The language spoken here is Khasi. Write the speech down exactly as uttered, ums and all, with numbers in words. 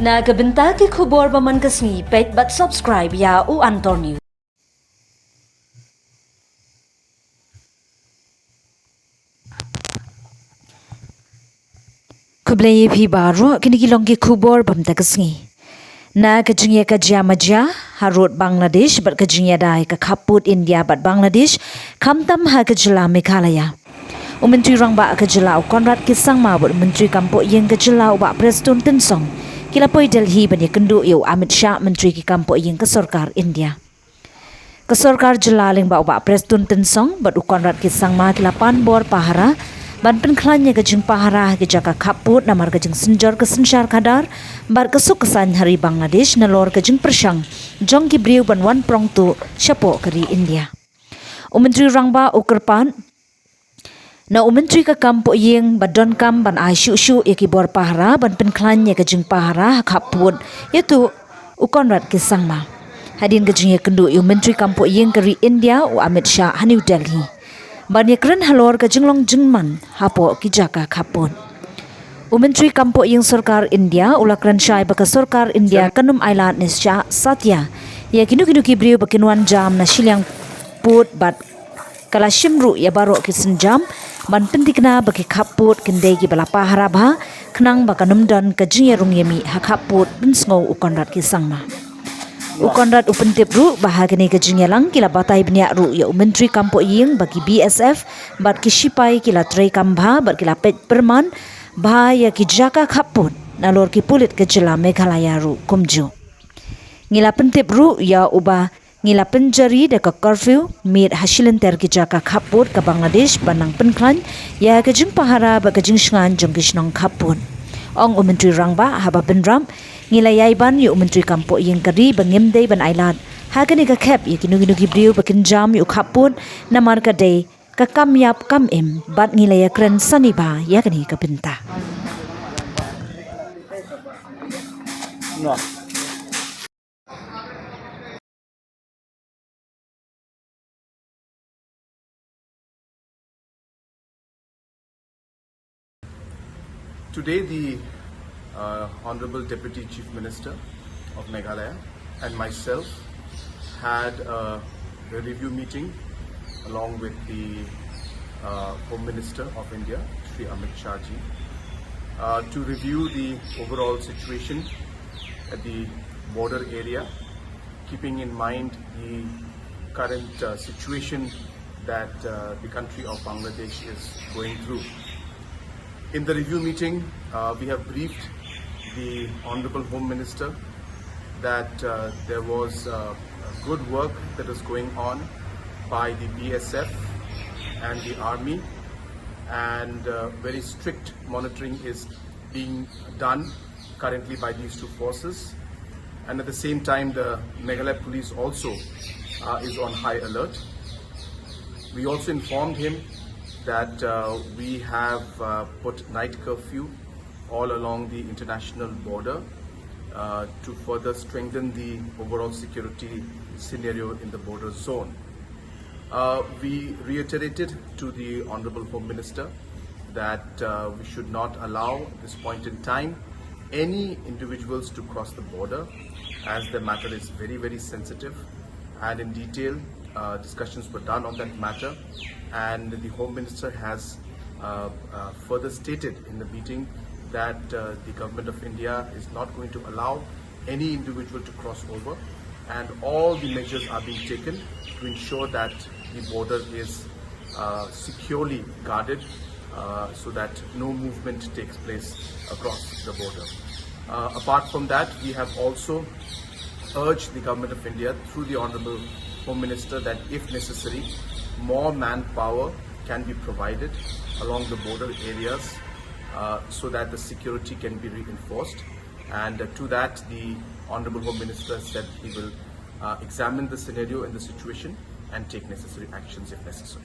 Na ka bynta ki khubor ba man ka sngi, peit bad subscribe ïa U Antor News. Khublei ïa phi baroh, kine ki long ki khubor ba mynta ka sngi. Na ka jingïakajia majia harud Bangladesh bad ka jingïada ïa ka khappud India bad Bangladesh, khamtam ha ka jylla Meghalaya. U Myntri Rangbah ka jylla u Conrad K Sangma bad u Myntri Kam Pohïing ka jylla u Bah Prestone Tynsong ki la poi Delhi ban ïakynduh ïa u Amit Shah, Myntri ki Kam Pohïing ka sorkar India. Ka sorkar jylla lyngba u Bah Prestone Tynsong bad u Conrad K Sangma ki la pan bor pahara ban pynkhlaiñ ïa ka jingpahara ha ki jaka khappud namar ka jingsynjor ka synshar khadar bad ka suk ka saiñ ha ri Bangladesh nalor ka jingpyrshang jong ki briew ban wan prong tuh shapoh ka ri India. U Myntri Rangbah u kyrpad na u Myntri ka Kam Pohïing ba donkam ban ai shuh shuh ïa ki bor pahara ban pynkhlaiñ ïa ka jingpahara ha khappud ïa u Conrad K Sangma. Hadien ka jingïakynduh ïa u Myntri Kam Pohïing ka ri India u Amit Shah ha New Delhi ban ïakren halor ka jinglong jingman hapoh ki jaka khappud. U Myntri Kam Pohïing sorkar India u la kren shai ba ka sorkar India kan ym ailad ne shah satia ïa kino kino ki briew ba kin wan jam na shiliang pud bad ka la shim ruh ïa baroh ki sienjam ban pynthikna ba ki khappud kin dei kiba la pahara bha khnang ba kan ym don ka jingïarung ïamih ha khappud, pynsngew u Conrad K Sangma. U Conrad u pyntip ruh ba ha kane ka jingïalang ki la batai bniah ruh ïa u Myntri Kam Pohïing ba ki B S F bad ki shipai ki la treikam bha bad ki la peit pyrman bha ïa ki jaka khappud nalor ki pulit ka jylla Meghalaya ruh kumjuh. Ngi la pyntip ruh ïa u ba ngi la pynjari da ka curfew miet ha shilynter ki jaka khappud ka Bangladesh ban nang pynkhlaiñ ïa ka jingpahara bad ka jingshngaiñ jong ki shnong khappud, ong u Myntri Rangbah. Haba bynrap ngi la ïai ban ïa u Myntri Kam Pohïing ka ri ba ngim dei ban ailad ha kane ka khep ïa kino kino ki briew ba kin jam ïa u khappud namar ka dei ka kam ïap kam im bad ngi la ïakren sani bha ïa kane ka bynta. Today, the uh, Honorable Deputy Chief Minister of Meghalaya and myself had a, a review meeting along with the uh, Home Minister of India, Shri Amit Shah ji, uh, to review the overall situation at the border area, keeping in mind the current uh, situation that uh, the country of Bangladesh is going through. In the review meeting, uh, we have briefed the Honorable Home Minister that uh, there was uh, good work that was going on by the B S F and the army, and uh, very strict monitoring is being done currently by these two forces. And at the same time, the Meghalaya police also uh, is on high alert. We also informed him that uh, we have uh, put night curfew all along the international border uh, to further strengthen the overall security scenario in the border zone. Uh, we reiterated to the Honorable Home Minister that uh, we should not allow at this point in time any individuals to cross the border, as the matter is very, very sensitive, and in detail uh, discussions were done on that matter, and the Home Minister has uh, uh, further stated in the meeting that uh, the Government of India is not going to allow any individual to cross over, and all the measures are being taken to ensure that the border is uh, securely guarded uh, so that no movement takes place across the border. Uh, apart from that, we have also urged the Government of India through the Honorable Home Minister that if necessary, more manpower can be provided along the border areas uh, so that the security can be reinforced. And uh, to that, the Honorable Home Minister said he will uh, examine the scenario and the situation and take necessary actions if necessary.